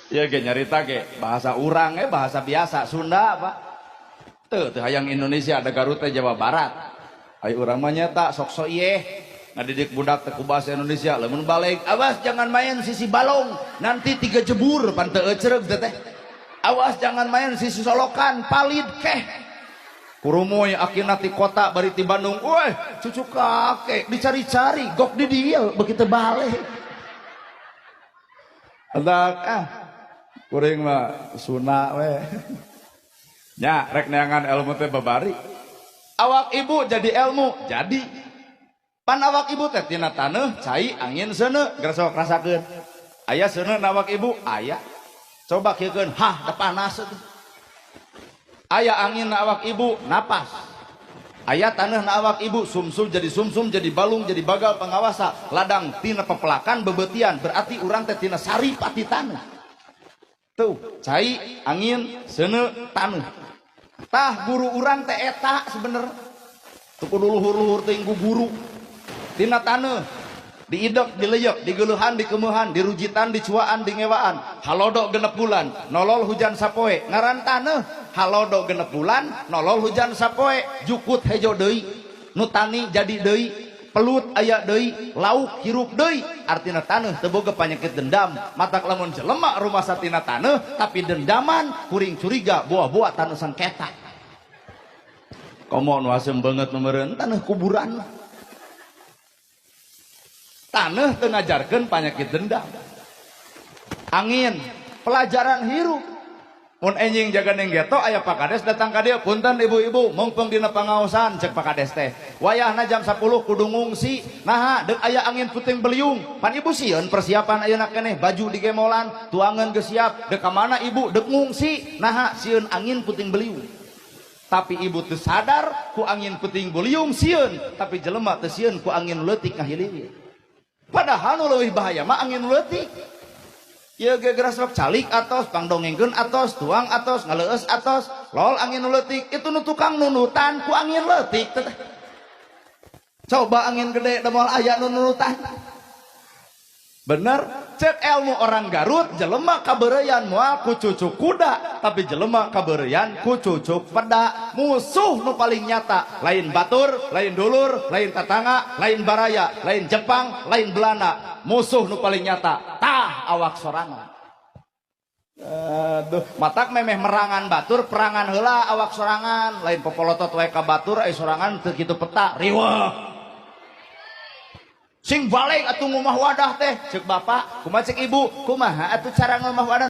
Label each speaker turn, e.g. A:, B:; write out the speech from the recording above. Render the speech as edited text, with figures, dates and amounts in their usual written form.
A: Ya ge nyarita ge bahasa urang, bahasa biasa Sunda, Pak. Teu teu hayang Indonesia, ada Garut teh Jawa Barat. Ayo urang mah nyata sok sok ieu ngadidik budak teh ku bahasa Indonesia. Lamun balik, "Awas, jangan main sisi balong, nanti tiga jebur," pan teu ecreug teh. "Awas, jangan main sisi solokan, palid keh." Kurumuy akina ti kota bari ti Bandung, weh, cucu kakek dicari-cari, gok di dia begitu balik. Adak ah, kuring mah sunah we. Nya rek neangan ilmu teh babari. Awak ibu jadi ilmu, jadi. Pan awak ibu teh tina taneuh, cai, angin, seuneu, geura sok rasakeun. Aya seuneu na awak ibu? Aya. Coba kieukeun, hah, da panas teh. Aya angin na awak ibu, napas. Aya taneuh na awak ibu, sumsum jadi sumsum, jadi balung, jadi bagal pangawasa, ladang tina pepelakan bebetian, berarti urang teh tina saripati taneuh. Tuh, cai, angin, seuneu, taneuh. Tah guru urang teh eta sebener. Tuh kudu luhur-luhur teuing ku guru. Tina taneuh diidek, dileyek, digeuleuhan, dikemeuhan, dirujitan, dicuaan, dingewaan. Halodo 6 bulan, nolol hujan sapoe, ngaran taneuh. Halodo 6 bulan, nolol hujan sapoe, jukut hejo deui, nu tani jadi deui, pelut aya deui, lauk hirup deui. Artina taneuh teu boga panyakit dendam. Matak lamun jelema rumasa tina taneuh tapi dendaman, kuring curiga buah-buah taneuh sengketa. Komo nu asem banget meureun taneuh kuburan. Taneuh teu ngajarkeun panyakit dendam. Angin, pelajaran hirup. Mun enjing jaga ning geto aya Pak Kades datang ka dieu, "Punten ibu-ibu, mumpung dina pangaosan," cek Pak Kades teh. "Wayahna jam 10 kudu ngungsi. Naha? Deuk aya angin puting beliung." Pan ibu sieun persiapan ayeuna keneh, baju digemolan, tuangan geus siap. Deuk ka mana ibu? Deuk ngungsi. Naha? Sieun angin puting beliung. Tapi ibu teu sadar ku angin puting beliung sieun, tapi jelema teu sieun ku angin leutik ngahiliwir. Padahal nu leuwih bahaya mah angin leutik. Ya ge geura calik atos, pangdongengkeun atos, tuang atos, ngaleueus atos, lol angin nu leutik, itu nu tukang nunutan ku angin leutik teh. Coba angin gede da moal aya nu nunutan. Bener, cek ilmu orang Garut, jelema kabeureuyan moal ku cucuk kuda, tapi jelema kabeureuyan ku cucuk peda. Musuh nu paling nyata, lain batur, lain dulur, lain tatangga, lain baraya, lain Jepang, lain Belanda. Musuh nu paling nyata, tah awak sorangan. Aduh, matak memeh merangan batur, perangan heula awak sorangan, lain popolotot wae ka batur, ai sorangan teu kitu peta, riweuh. Sing balik atuh ngumah wadah teh, cek bapak, kumaha cek ibu, kumaha atuh cara ngumah wadah?